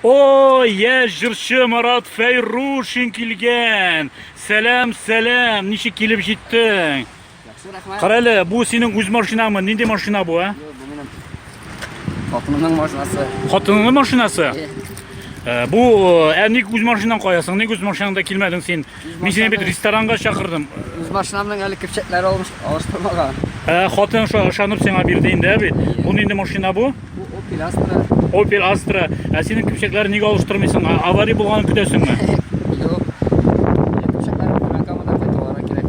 О, яшь җырчы Марат Фәйрушин килгән. Сәлам, сәлам. Ничек килеп җиттең? Яхшы, рәхмәт. Кара әле, бу синең үз машинаңмы? Нинди машина бу, ә? Юк, бу минем хатынымның машинасы. Хатыныңның машинасы? Э, бу, э, ә ник үз машинаң каясың? Ник үз машинаңда килмәдең син? Мин сине бит ресторанга чакырдым. Үз машинамның әле көпчәкләре алмыш, алыштырмаган. Ә, хатын шо ышанып сиңа бирде инде, ә бит. Бу нинди машина бу? Бу Opel Astra. Opel Astra. Ә синең көпчәкләрен нигә алыштырмыйсың? Авария булганын көтәсеңме? Юк. Көпчәкләрне Түбән Камадан кайтып алырга кирәк.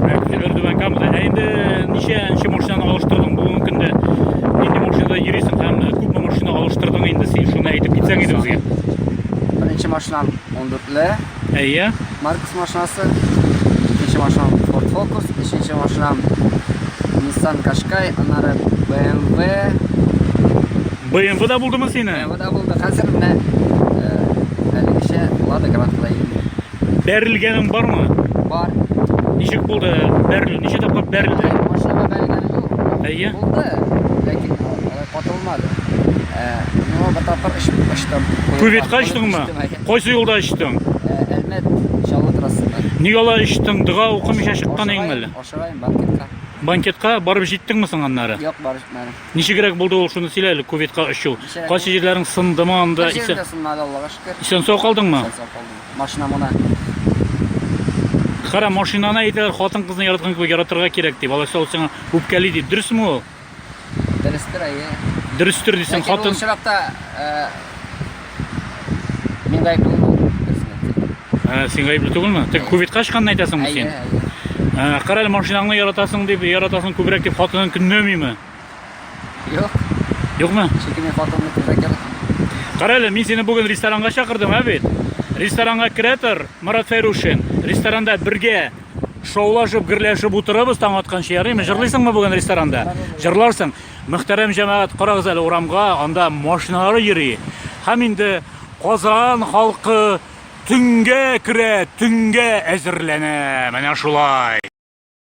Ә, көпчәкләр Түбән Камада. Ә инде ничәнче машинаны алыштырдың бүгенге көндә? Нинди машинада йөрисең һәм күпме машина алыштырдың инде син? Шуны әйтеп китсәң иде безгә. Беренче машинам 14-ле. Әйе. Маркус машинасы. Икенче машинам Ford Focus, өченче машинам Nissan Qashqai, аннары BMW. BMW да булдымы синең? BMW да булды. Хәзер менә э, әлегечә Lada Granta йөрим. Бәрелгәнең бармы? Бар. Ничек булды? Бәрелү, ничә тапкыр бәрелде? Машинага бәрелгәне юк. Әйе. Булды, ләкин алай катылмады. Э, ну, бер тапкыр очтым. Кюветка очтыңмы? Кайсы юлда очтың? Әлмәт Чаллы трассасында. Нигә алай очтың? Дога укымыйча чыккан идеңме әллә? Ашыгайм банкетка. Банкетка барып җиттеңме соң аннары? Юк, барып җитмәдем. Ничегрәк булды ул, шуны сөйлә әле, кюветка очу. Кайсы җирләрең сындымы анда? Бер җирем дә сынмады, Аллага шөкер. Исән сау калдыңмы? Исән сау калдым. Машина моны. Кара, машинаны әйтәләр, хатын-кызны яраткан кебек яратырга кирәк дип. Алайса ул сиңа үпкәли дип. Дөресме ул? Дөрестер, әйе. Дөрестер дисең, Ләкин ул хатын. очракта э, мин гаепле түгел, дөресен әйтсәк. Ә, син гаепле түгелме? Теге кюветка очканны әйтәсеңме Әйе, син? әйе. Ә, кара әле, машинаңны яратасың дип, яратасың күбрәк дип хатының көнләмиме? Юк. Юкмы? Чөнки мин хатынымны күбрәк яратам. Кара әле, мин сине бүген ресторанга чакырдым, ә бит? Ресторанга керә тор, Марат Фәйрушин. Ресторанда бергә шаулашып, гөрләшеп утырабыз таң атканчы, ярыймы? Җырлыйсыңмы бүген ресторанда? Җырларсың. Мөхтәрәм җәмәгать, карагыз әле урамга, анда машиналар йөри. Һәм инде Казан халкы төнгә керә, төнгә әзерләнә. Менә шулай.